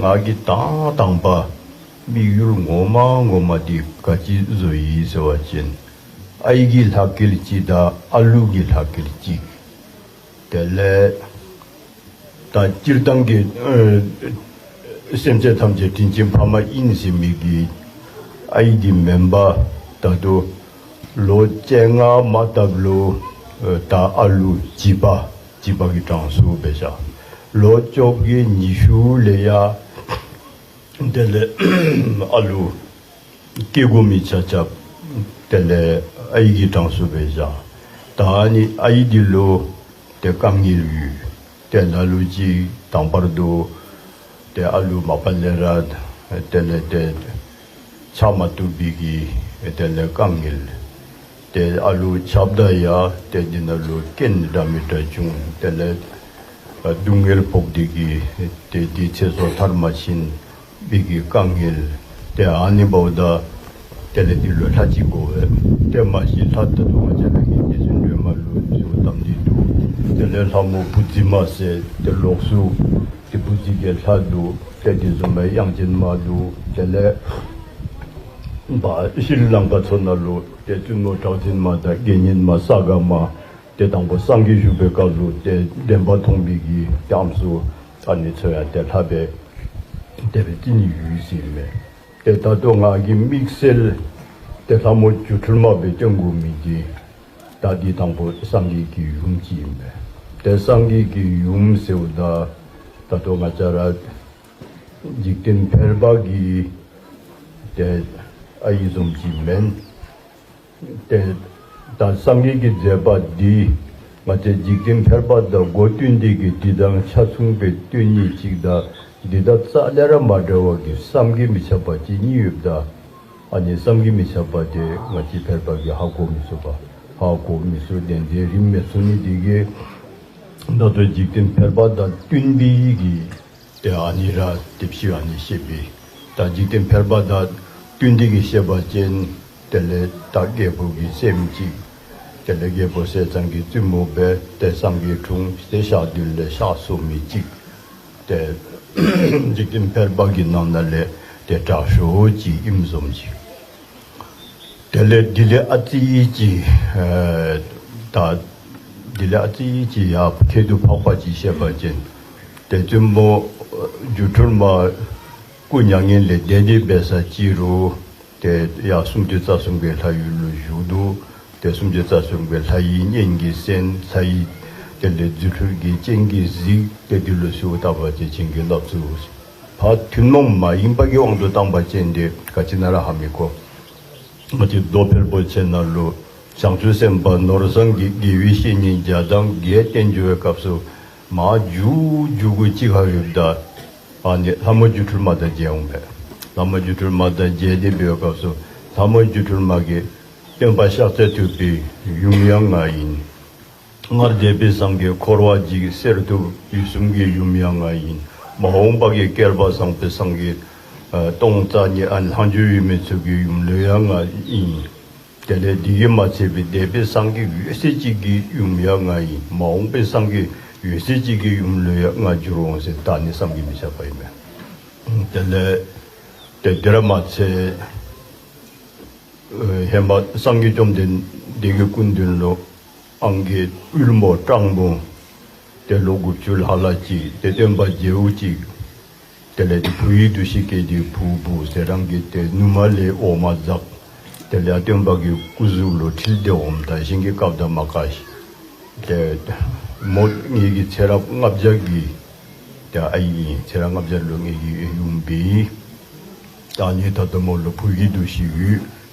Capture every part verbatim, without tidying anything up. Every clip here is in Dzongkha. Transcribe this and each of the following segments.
ང་གིས་དང་དང་པ་དམིགས་ཡུལ་ངོ་མ་ངོ་མ་འདི་ག་ཅི་བཟོ་ཡི་ཟེར་བ་ཅིན་ཨའི་གི་ལྷ་སྐལ་གཅིག་དང་ཨ་ལུ་གི་ལྷ་སྐལ་གཅིག། དེ་ལས་ད་སྤྱིར་བཏང་གི་ཨ་སེམས་ཅན་ཐམས་ཅད་དྲིན་ཅན་ཕ་མ་ཨིན་ཟེར་མི་གི་ཨའི་གི་མེན་པར་ད་ལྟོ་ལོ་བཅོ་ལྔ་མ་བཏབ་ལུ་ཨ་ད་ཨ་ལུ་བྱིས་པ་བྱིས་པ་གི་གྲངས་སུ་སྦེ་བཞག། ལོ་བཅོ་བརྒྱད་ཉི་ཤུ་ལས་ཡར་དེ་ལས་ཨ་ལུ་སྐྱེ་དགོ་མི་ཆ་ཁྱབ་དེ་ལས་ཨའི་གི་གྲངས་སུ་སྦེ་བཞག། ད་ཨ་ནི་ཨའི་འདི་ལུ་ཏེ་དཀའ་ངལ་ཡོད། ཏེ་ལ་ལུ་ཅིག་དང་པར་དུ་ཏེ་ཨ་ལུ་མ་པ་ལས་ར་དེ་ལས་ཏེ་ཆགས་མ་བཏུབ་པའི་གི་དེ་ལས་དཀའ་ངལ། ཏེ་ཨ་ལུ་ཆགསཔ་ད་ཡང་ཏེ་འདི་ནང་ལུ་རྐྱེན་འདྲ་མི་འདྲ་བྱུང་། དེ་ལས་སྡུག་བསྔལ་ཕོག་སྟེ་གི་ཏེ་འདི་ཚེ་སྲོག་མཐར་མ་ཕྱིན་པའི་གི་དཀའ་ངལ། ཏེ་ཨ་ནི་འབདཝ་ད་དེ་ལས་འདི་ལུ་ལྷ་ཅིག་དགོ་པས། ཏེ་མ་གཞི་ལྷ་ད་ལྟོ་ང་བཅས་ར་གི་རྗེ་བཙུན་སྒྲོལ་མ་ལུ་ཞུ་བ་བཏབ་སྟེ་འདུག། དེ་ལས་ལྷ་མོ་བུ་རྫི་མ་ཟེར་ཏེ་ལོགས་སུ་ཏེ་བུ་རྫི་གི་ལྷ་འདུག། ཏེ་འདི་བཟུམ་མའི་དབྱངས་ཅན་མ་འདུག། དེ་ལས་ཕར་ཤྲི་ལངྐ་ཚུ་ནང་ལུ་ཏེ་བཙུན་མོ་གྲགས་ཅན་མ་དང་དགེ་བསྙེན་མ་ས་ག་མ་ཏེ་དང་པོ་སངས་རྒྱས་བཞུགས་པའི་སྐབས་ལུ་ཏེ་བདེན་པ་མཐོང་བའི་གི་ཏེ་ཨམ་སྲུ་ཨ་ནི་ཚུ་ཡང་ཏེ་ལྷ་སྦེ་དེ་སྦེ་བརྩི་ནི་ཡོད་ཟེར་མས། ཏེ་ད་ལྟོ་ང་གིས་དམིགས་བསལ་ཏེ་ལྷ་མོ་སྒྱུ་འཕྲུལ་མ་སྦེ་སྟོན་དགོ་མི་འདི་ད་འདི་དང་པོ་སངས་རྒྱས་ཀྱི་ཡུམ་ཅིག་ཨིན་མས། ཏེ་སངས་རྒྱས་ཀྱི་ཡུམ་ཟེརཝ་ད་ད་ལྟོ་ང་བཅས་ར་འཇིག་རྟེན་ཕལ་པ་གི་ཏེ་ཨའི་བཟུམ་ཅིག་མེན། ཏེ་ད་སངས་རྒྱས་ཀྱི་མཛད་པ་འདི་ང་བཅས་འཇིག་རྟེན་ཕལ་པ་དང་སྒོ་བསྟུན་ཏེ་གི་འདི་དང་ཆ་མཚུངས་སྦེ་སྟོན་ནི་ཅིག་དང་འདི་དང་རྩ་ལས་ར་མ་འདྲ་བ་གི་བསམ་གྱིས་མི་ཁྱབ་པ་ཅིག་གཉིས་ཡོདཔ་ད་ཨ་ནི་བསམ་གྱིས་མི་ཁྱབ་པ་དེ་ང་བཅས་ཕལ་པ་གིས་ཧ་གོ་མི་ཚུགས་པ། ཧ་གོ་མི་ཚུགས། བདེན་འཛིན་རིམ་མེད་ཚུགས་ནི་འདི་གིས་ད་ལྟོ་འཇིག་རྟེན་ཕལ་པ་དང་བསྟུན་པའི་གི་ཏེ་ཨ་ནི་ར་ཏེ་ཕྱི་ཨ་ནི་བཤད་པའི་ད་འཇིག་རྟེན་ཕལ་པ་དང་བསྟུན་ཏེ་གི་བཤད་པ་ཅིན་དེ་ལས་ད་རྒྱལ་པོ་གི་སྲསམོ་ཅིག། དེ་ལས་རྒྱལ་པོ་ཟས་གཙང་གི་བཙུན་མོ་སྦེ་ཏེ་སངས་རྒྱས་འཁྲུངས་ཏེ་ཞག་བདུན་ལས་གཤགས་སོང་མི་ཅིག། ཏེ་འཇིག་རྟེན་ཕལ་པ་གི་ནང་ན་ལས་ཏེ་དྲག་ཤོས་ཅིག་ཨིནམ་བཟུམ་ཅིག། དེ་ལས་འདི་ལས་ཨ་ཙི་ཅིག་ཨེ་ད་འདི་ལས་ཨ་ཙི་ཅིག་ཡར་ཁྱད་དུ་འཕགས་པ་ཅིག་བཤད་པ་ཅིན་ཏེ་བཙུན་མོ་སྒྱུ་འཕྲུལ་མ་སྐུ་མྱ་ངན་ལས་འདས་ཏེ་འབད་ས་ཅིག་རུང་ཏེ་ཡར་སུམ་ཅུ་རྩ་གསུམ་གྱི་ལྷ་ཡུལ་ལུ་བཞུགས་འདུག། ཏེ་སུམ་ཅུ་རྩ་གསུམ་གྱི་ལྷ་ཡི་གཉེན་གྱིས་གསན། ལྷ་ཡི་དེ་ལས་རྫུ་འཕྲུལ་གྱི་སྤྱན་གྱིས་གཟིགས། ཏེ་འདི་ལུ་ཞུ་བ་བཏབ་པ་ཅིན་བྱིན་གྱིས་བརླབ་ཚུགས། ཕར་ཐུན་མོང་མ་ཡིན་པ་གི་དབང་དུ་བཏང་པ་ཅིན་ཏེ་ག་ཅི་ནང་ར་ཧ་མི་གོ། ང་བཅས་མདོ་ཕལ་པོ་ཆེ་ནང་ལུ་བྱང་ཆུབ་སེམས་དཔའ་ནོར་བཟང་གིས་དགེ་བའི་བཤེས་གཉེན་བརྒྱ་དང་བརྒྱད་བསྟེན་འགྱོ་བའི་སྐབས་སུ་མར་རྒྱུག་རྒྱུག་གུ་ཅིག་ཁར་ཡོདཔ་ད་ཨ་ནི་ལྷ་མོ་སྒྱུ་འཕྲུལ་མ་དང་མཇལ་འོང་པས། ལྷ་མོ་སྒྱུ་འཕྲུལ་མ་དང་མཇལ་ཏེ་འབད་བའི་སྐབས་སུ་ལྷ་མོ་སྒྱུ་འཕྲུལ་མ་གིས་སྟོན་པ་ཤཱཀྱ་ཐུབ་པའི་ཡུམ་ཡང་ང་ཨིན། སྔར་འདས་པའི་སངས་རྒྱས་འཁོར་བ་འཇིག་གསེར་ཐུབ་དུས་གསུམ་གྱི་ཡུམ་ཡང་ང་ཨིན། མ་འོངས་པ་གི་བསྐལ་པ་བཟང་པོའི་སངས་རྒྱས་ཨ་སྟོང་རྩ་གཉིས་ཨ་ལྷག་བཅས་ཡོད་མི་ཚུ་གི་ཡུམ་ལུ་ཡང་ང་ཨིན། དེ་ལས་འདི་གིས་མ་ཚད་པའི་འདས་པའི་སངས་རྒྱས་འོད་གསལ་གཅིག་གི་ཡུམ་ཡང་ང་ཨིན། མ་འོངས་པའི་སངས་རྒྱས་འོད་གསལ་གཅིག་གི་ཡུམ་ལུ་ཡང་ང་འགྱུར་འོང་ཟེར་ད་ཨ་ནི་བསམ་གྱིས་མི་ཁྱབ་པ་ཨིན་མས། དེ་ལས་ཏེ་དེ་ར་མ་ཚད་ཨེ་ཧེ་མ་སངས་རྒྱས་བཅོམ་ལྡན་འདས་ཀྱི་སྐུ་མདུན་ལུ་ཨང་རྒས་དབུལ་མོ་སྤྲང་པོ་ཏེ་ལོ་དགུ་བཅུ་ལྷག་ལྷག་ཅིག་ཏེ་སྟོན་པ་མཇལཝ་ཅིག། དེ་ལས་ཏེ་བུ་ཡི་འདུ་ཤེས་སྐྱེས་ཏེ་བུ་བུ་ཟེར་རང་གི་ཏེ་ནུ་མ་ལས་འོ་མ་འཛག། དེ་ལས་སྟོན་པ་གི་སྐུ་གཟུགས་ལུ་འཁྲིལ་ཏེ་འོངམ་ད་ཞིང་གི་བཀབ་ད་མ་དཀའ་ཤི། ཏེ་མོ་ངེ་གི་ཚེ་རབས་ལྔ་བརྒྱ་གི་ཏེ་ཨའི་ཨིན། ཚེ་རབས་ལྔ་བརྒྱ་ལུ་ངེ་གི་ཡུམ་འབད་ཡི། ད་ཨ་ནི་ད་ལྟོ་མོ་ལུ་བུ་གི་འདུ་ཤེས་ཡོད།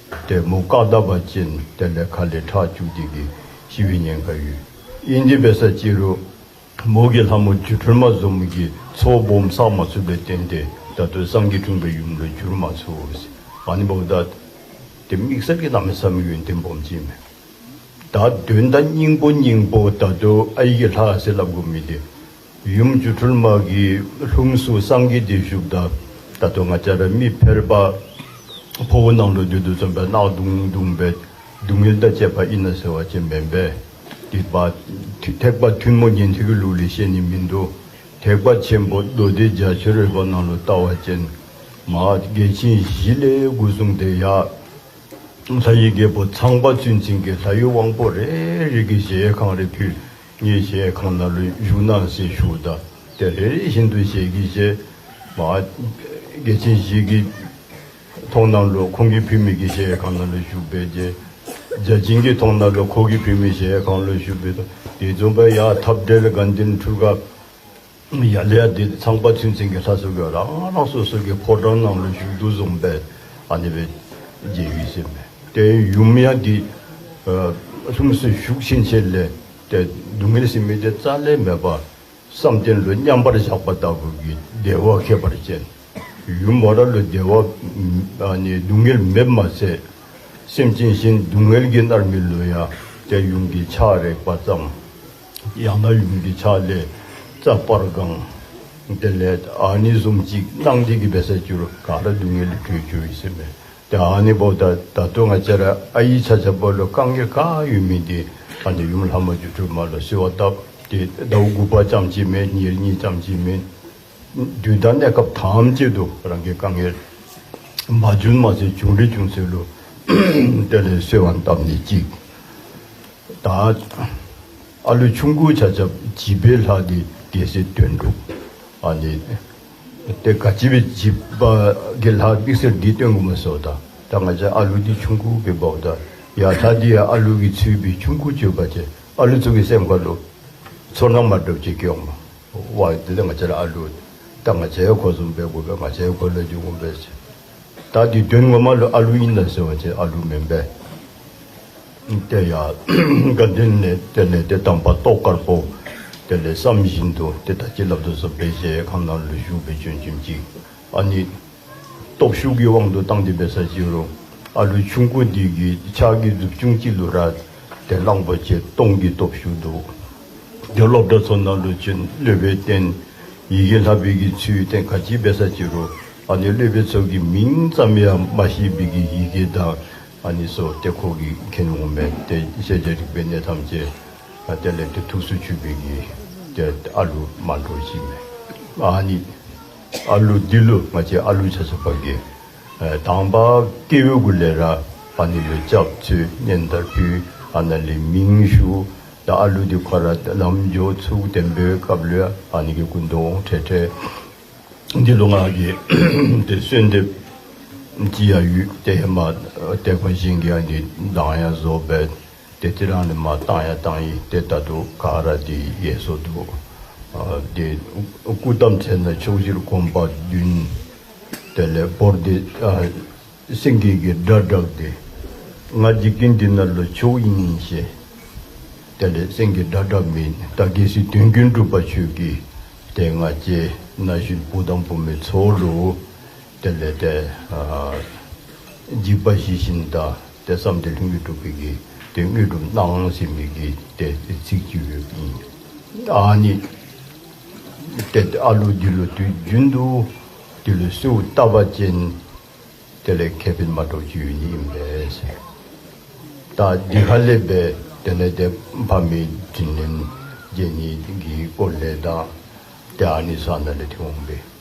ཏེ་མོ་བཀག་ད་པ་ཅིན་དེ་ལས་ཁ་ལས་ཁྲག་སྐྱུག་སྟེ་གི་ཤི་བའི་ཉེན་ཁ་ཡོད། ཨིན་ཏེ་འབད་ས་ཅིག་རུང་མོ་གིས་ལྷ་མོ་སྒྱུ་འཕྲུལ་མ་བཟུམ་གྱི་ཚོགས་སྦོམ་བསག་མ་ཚུགས་པའི་བརྟེན་ཏེ་ད་ལྟོ་སངས་རྒྱས་འཁྲུངས་པའི་ཡུམ་ལུ་འགྱུར་མ་ཚུགས། ཨ་ནི་འབདཝ་ད་ཏེ་དམིགས་བསལ་གྱི་གནམ་མེད་ས་མེད་ཡོན་ཏན་སྦོམ་ཅིག་མས། ད་དོན་དག་སྙིང་པོ་སྙིང་པོ་ད་ལྟོ་ཨའི་གི་ལྷ་ཟེར་སླབ་དགོ་མི་འདི་ཡུམ་སྒྱུ་འཕྲུལ་མ་གི་ལྷུམས་སུ་སངས་རྒྱས་འདི་བཞུགསཔ་ད་ད་ལྟོ་ང་བཅས་ར་མི་ཕལ་པ་ཕོཝ་ནང་ལུ་སྡོད་དོ་བཟུམ་སྦེ་གནག་དུང་དུང་སྦེ་སྡུག་བསྔལ་དང་བཅས་པ་ཨིན་ན་ཟེར་བ་ཅིན་མེན་པས། ཏེ་ཐེག་པ་ཐུན་མོང་ཉན་ཐོས་ཀྱི་ལུགས་ལས་བཤད་ནི་མིན་འདུག། ཐེག་པ་ཆེན་པོ་མདོ་སྡེ་རྒྱ་ཆེར་འོད་པ་ནང་ལུ་བལྟ་བ་ཅིན་མ་རྒྱལ་ཆེན་བཞི་ལས་འགོ་བཟུང་སྟེ་ཡར་ལྷ་ཡི་རྒྱལ་པོ་ཚངས་པ་ཚུན་ཆད་ཀྱི་ལྷ་ཡི་དབང་པོ་རེ་རེ་གིས་ཞལ་གང་རེ་ཕུལ། ངེའི་ཞལ་གང་ན་ལུ་བཞུགས་གནང་ཟེར་ཞུཝ་ད་ཏེ་རེ་རེ་བཞིན་དུ་ཞལ་གྱིས་བཞེས། མ་རྒྱལ་ཆེན་བཞི་གི་མཐོང་སྣང་ལུ་ཁོང་གིས་ཕུལ་མི་གི་ཞལ་གང་ན་ལུ་བཞུགས་སྦེ་མཇལ། བརྒྱ་བྱིན་གྱི་མཐོང་སྣང་ལུ་ཁོ་གིས་ཕུལ་མི་ཞལ་གང་ལུ་བཞུགས་སྦེ་མཇལ། དེ་བཟུམ་སྦེ་ཡར་འཐབ་བྲལ་དགའ་ལྡན་ཁྲི་ཀ་ཡར་ལས་ཡར་འདི་ཚངས་པ་ཚུན་ཆད་ཀྱི་ལྷ་ཚུ་གིས་རང་རང་སོ་སོ་གི་ཕོ་བྲང་ནང་ལུ་བཞུགས་དོ་བཟུམ་སྦེ་ཨ་ནི་སྦེ་མཇལ་ཡི་ཟེར་མས། ཏེ་ཡུམ་ཡང་འདི་ལྷུམས་སུ་ཞུགས་ཕྱིན་ཆད་ལས་ཏེ་སྡུག་བསྔལ་ཟེར་མི་འདི་རྩ་ལས་མེད་པར་བསམ་གཏན་ལུ་མཉམ་པར་བཞག་པ་ལྟ་བུ་གི་བདེ་བ་ཁྱད་པར་ཅན། ཡུམ་མོ་ར་ལུ་བདེ་བ་ཨ་ནི་སྡུག་བསྔལ་མེདཔ་མ་ཚད་སེམས་ཅན་གཞན་སྡུག་བསྔལ་གྱིས་མནར་མི་ལུ་ཡང་ཏེ་ཡུམ་གྱི་ཕྱག་རེག་པ་ཙམ་ཡང་ན་ཡུམ་གྱི་ཕྱག་ལས་རྩ་སྤར་གང་དེ་ལས་ཨ་ནི་བཟུམ་ཅིག་གནང་སྟེ་གི་འབད་ས་ཅིག་རུང་ག་ར་སྡུག་བསྔལ་ལས་གྲོལ་བཅུག་ཡི་ཟེར་མས། ཏེ་ཨ་ནི་འབདཝ་ད་ད་ལྟོ་ང་བཅས་ར་ཨའི་ཆ་ཁྱབ་ལུ་དཀའ་ངལ་ག་ཡོད་མི་འདི་ཨ་ནི་ཡུམ་ལྷ་མོ་བྱང་ཆུབ་མ་ལུ་གསོལ་བ་བཏབ། ཏེ་ཟླཝ་དགུ་པ་ཙམ་ཅིག་མེན། ཉེར་གཉིས་ཙམ་ཅིག་མེན། དུས་དང་གནས་སྐབས་ཐམས་ཅད་དུ་རང་གི་དཀའ་ངལ་མ་བྱུང་མ་ཚད་བྱུང་རིགས་བྱུང་ཚད་ལུ་དེ་ལས་གསོལ་བ་བཏབ་ནི་གཅིག། ད་ཨ་ལུ་ཆུང་ཀུ་ཆ་ཁྱབ་བྱིས་པའི་ལྷ་འདི་རྒྱལ་སྲས་དོན་གྲུབ། ཨ་ནི་ཏེ་ག་ཅི་སྦེ་བྱིས་པ་གི་ལྷ་དམིགས་བསལ་འདི་སྟོན་དགོ་མས་ཟེརཝ་ད་ད་ང་བཅས་ཨ་ལུ་འདི་ཆུང་ཀུ་གི་འབདཝ་ད་ཡར་ལྷ་འདི་ཡང་ཨ་ལུ་གི་ཚུལ་སྦེ་ཆུང་ཀུ་བྱོན་པ་ཅིན་ཨ་ལུ་ཚུ་གི་སེམས་ཁ་ལུ་ཚོར་སྣང་མ་འདྲཝ་ཅིག་སྐྱེ་འོང་མས། ཝའི་འདི་ད་ང་བཅས་ར་ཨ་ལུ་ད་ང་བཅས་ཡང་ཁོ་བཟུམ་འབད་དགོ་པས། ང་བཅས་ཡང་ཁོ་ལུ་འགྱུར་དགོ་པས་ཟེར། ད་འདི་དོན་ངོ་མ་ལུ་ཨ་ལུ་ཨིན་ན་ཟེར་བ་ཅིན་ཨ་ལུ་མེན་པས། ཏེ་ཡར་དགའ་ལྡན་ནང་དེ་ལས་ཏེ་དམ་པ་ཏོག་དཀར་པོ་དེ་ལས་བསམ་བཞིན་དུ་ཏེ་ད་ཅི་སླབ་དོ་བཟུམ་སྦེ་ཞལ་གང་ན་ལུ་བཞུགས་སྦེ་བྱོན་བྱོནམ་ཅིག། ཨ་ནི་སྟོབས་ཤུགས་ཀྱི་དབང་དུ་བཏང་སྟེ་འབད་ས་ཅིག་རུང་ཨ་ལུ་ཆུང་ཀུ་འདི་གི་ཕྱག་གི་མཛུབ་ཅུང་ཅིག་ལུ་ར་ཏེ་གླང་པོ་ཆེ་སྟོང་གི་སྟོབས་ཤུགས་འདུག། ཏེ་སློབ་གྲྭ་ཚུ་ནང་ལུ་བྱོན་སློབ་དཔོན་བསྟེན་ཡི་གེ་ལྷག་པའི་གི་ཚུལ་བསྟེན་ག་ཅི་འབད་ས་ཅིག་རུང་ཨ་ནི་སློབ་དཔོན་ཚུ་གི་མིང་ཙམ་ཡང་མ་ཤེས་པའི་གི་ཡི་གེ་དང་ཨ་ནི་ཚུ་ཏེ་ཁོ་གིས་མཁྱེན་འོང་མས། ཏེ་ཤེས་བྱ་རིག་པའི་གནས་ཐམས་ཅད་ཨ་དེ་ལས་ཏེ་ཐུགས་སུ་ཆུད་པའི་གི་ཏེ་ཨ་ལུ་མ་འདྲཝ་ཅིག་མས། ཨ་ནི་ཨ་ལུ་འདི་ལུ་ང་བཅས་ཨ་ལུ་ཆ་ཁྱབ་ཀྱིས་ཨེ་དང་པ་སྐྱེ་བའི་གུ་ལས་ར་ཨ་ནི་ལུ་སྐྱབས་འཚོལ་སྙན་དར་ཕུལ། ཨ་ནཱ་ལས་མིང་ཞུ། ད་ཨ་ལུ་འདི་ཁོ་ར་ལམ་འགྱོ་ཚུགས་དེ་འབདཝ་སྐབས་ལུ་ཨ་ནི་གི་སྐུ་གདུང་འཕྲལ་འཕྲལ་འདི་ལུ་ང་གིས་ཏེ་གསོལ་འདེབས་ཅིག་ཡང་ཡོད། ཏེ་ཧེ་མ་ཨེ་དེ་ཁོང་གཞན་གྱིས་ཨ་ནི་གདངས་ཡང་བཟོ་སྦེ་ཏེ་དེ་རང་ལས་མར་བཏང་ཡང་བཏང་ཡི། ཏེ་ད་ལྟོ་ག་ར་འདི་ཡལ་སོ་འདུག། ཨ་ཏེ་སྐུ་བལྟམས་ཚེ་ན་ཕྱོགས་བཞིར་གོམ་པ་བདུན། དེ་ལས་བོར་ཏེ་ཨ་སེང་གེ་གི་སྒྲ་བསྒྲགས་ཏེ། ང་འཇིག་རྟེན་འདི་ནང་ལུ་མཆོག་ཨིན་ཞེས། དེ་ལས་སེང་གེ་སྒྲ་བསྒྲགས་མི་ད་གལ་སྲིད་དོན་ཀུན་གྲུབ་པ་ཁྱོད་ཀྱིས་ཏེ་ང་བཅས་ན་གཞོན་བུ་དང་བུ་མོའི་ཚོགས་ལུ་དེ་ལས་ཏེ་ཨ་འཇིགས་པ་ཞི་ཞིང་དང་ཏེ་བསམ་དོན་ལྷུན་གྱིས་གྲུབ་པའི་གི་ཏེ་དངོས་གྲུབ་གནང་ཟེར་མི་གི་ཏེ་ཚིག་ཅིག་ཡོདཔ་ཨིན། ཨ་ནི་ཏེ་ཨ་ལུ་འདི་ལུ་དུས་རྒྱུན་དུ་འདི་ལུ་གསོལཝ་བཏབ་པ་ཅིན་དེ་ལས་ཁེ་ཕན་མ་འདྲཝ་ཅིག་ཡོད་ནི་ཨིན་པས་ཟེར། ད་འདི་ཁ་ལས་སྦེ་དེ་ལས་ཏེ་ཕ་མའི་དྲིན་ལན་འཇལ་ནི་གི་སྐོར་ལས་དང་ཏེ་ཨ་ནི་ཚུ་ནཱ་ལས་ཐོན་འོང་པས།